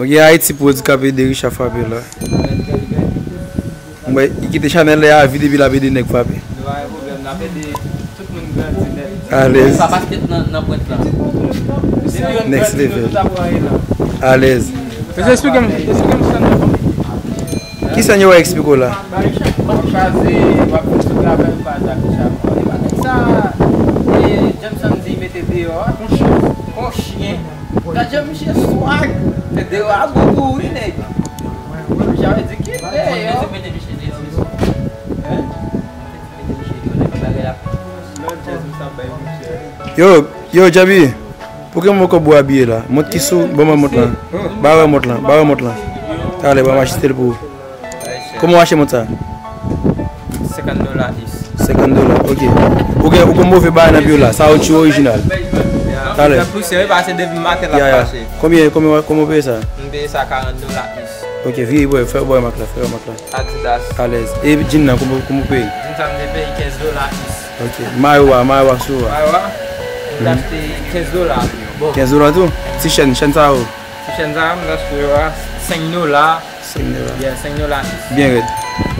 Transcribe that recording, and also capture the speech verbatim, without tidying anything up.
Ok, Haiti Prodz k ap ede Richard frape la. Mwen, li kite chanèl la vide epi l ap ede nèg frape. Alèz. Next level. Alèz. Mesye, esplike m, esplike m sa nan. Ki sa yo eksplike w la? Sa, e, Jameson di mete deyò a. Kon chyen. Gad jan misye swag. Te deyò a gou gou wi nèg. Misye ap di kite yo. Yo, yo, Djabi, pou ki mwen kòb ou abiye la? Mont ki sou, ban mwen mont lan. Ba wè mont lan, ba wè mont lan. Talè, ba m achte l pou ou. Kòman w achte mont sa? Senkant dola is. Senkant dola, ok. Ou gen, ou gen move bagay nan pye w la, sa yo tchou orijinal. Talè. Plis sere pase depi maten l ap mache. Konbyen, konbyen, konbyen w peye sa? M peye sa karant dola is. Ok, vire bò, fè bò mak la, fè bò mak la. Adidas. Alèz. E jean nan, kòman, kòman w peye? Jean sa m te peye kenz dola is. Ok. Mayo a, mayo a sou a? Mayo a, m te achte kenz dola. Bon. Kenz dola tou? Ti chèn, chèn sa yo? Ti chèn sa, m te achte yo a senk dola. Senk dola. Yeah, senk dola is. Byen rèd.